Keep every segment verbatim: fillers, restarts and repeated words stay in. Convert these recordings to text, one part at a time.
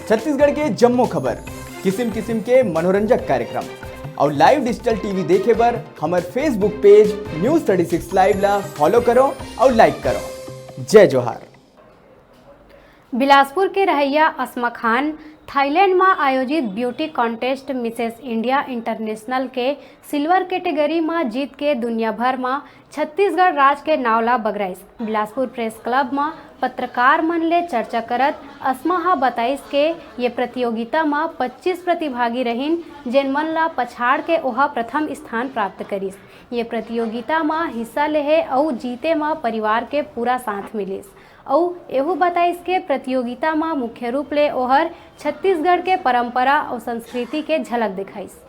छत्तीसगढ़ के जम्मो खबर, किसिम किसिम के मनोरंजक कार्यक्रम अउ लाइव डिजिटल टीवी देखे बर हमर Facebook पेज News Thirty Six Live ला फॉलो करो अउ लाइक करो। जय जोहार। बिलासपुर के रहइया असमा खान थाईलैंड म आयोजित beauty contest Mrs India international के सिल्वर कैटेगरी म जीत के दुनिया भर म छत्तीसगढ़ राज के नाव ला बगराइस। बिलासपुर प्रेस क्लब म पत्रकार मन ले चर्चा करत असमा ह बताइस के ये प्रतियोगिता म पच्चीस प्रतिभागी रहिन, जेन मन ला पछाड़ के ओहा प्रथम स्थान प्राप्त करिस। ये प्रतियोगिता म हिस्सा लेहे अउ जीते म परिवार के पूरा साथ मिलिस। अउ एहू बताइस के प्रतियोगिता म मुख्य रूप ले ओहर छत्तीसगढ़ के परंपरा अउ संस्कृति के झलक दिखाइस।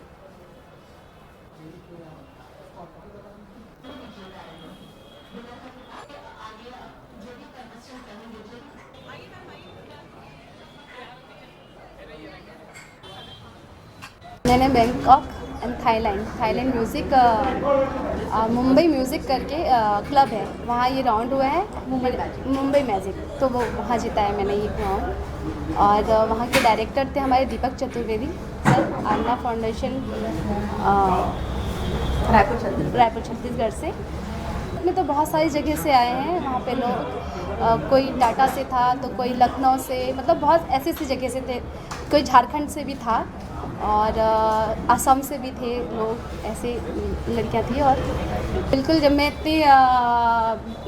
मैंने Bangkok and Thailand, Thailand music, uh, uh, Mumbai music करके, अ, क्लब है, वहाँ ये राउंड हुआ है, मुंबई मैजिक। मुंबई मैजिक, तो वो वहाँ जीता है मैंने ये राउंड। और, अ, वहाँ के डायरेक्टर थे हमारे दीपक चतुर्वेदी सर, आन्ना फाउंडेशन, अ, रायपुर छत्तीसगढ़। रायपुर छत्तीसगढ़ से। में तो बहुत सारी जगह से आए हैं वहाँ पे लोग, अ, कोई टाटा से था तो कोई लखनऊ से, मतलब बहुत ऐसी ऐसी जगह से थे, कोई झारखंड से भी था और, अ, असम से भी थे लोग, ऐसे लड़कियाँ थी। और बिल्कुल जब मैं इतनी, अ,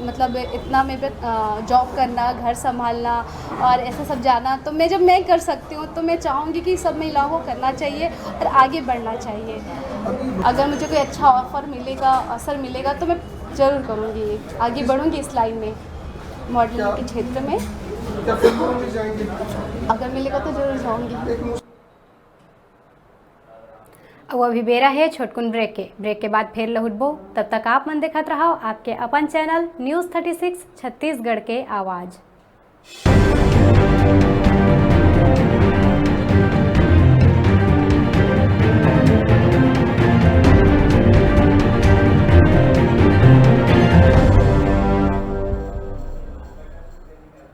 मतलब इतना मेरे पे, अ, जॉब करना, घर संभालना और ऐसा सब जाना, तो मैं जब मैं कर सकती हूँ तो मैं चाहूँगी कि सब महिलाओं को करना चाहिए और आगे बढ़ना चाहिए। अगर मुझे कोई अच्छा ऑफर मिलेगा, अवसर मिलेगा तो मैं ज़रूर करूँगी, आगे बढ़ूँगी इस लाइन में, मॉडलिंग के क्षेत्र में। अगर मिलेगा तो ज़रूर जाऊँगी। अउ अभी बेरा हे छोटकुन ब्रेक के। ब्रेक के बाद फेर लहुटबो। तब तक आप मन देखत रहव आपके अपन channel News Thirty Six Chhattisgarh के आवाज़।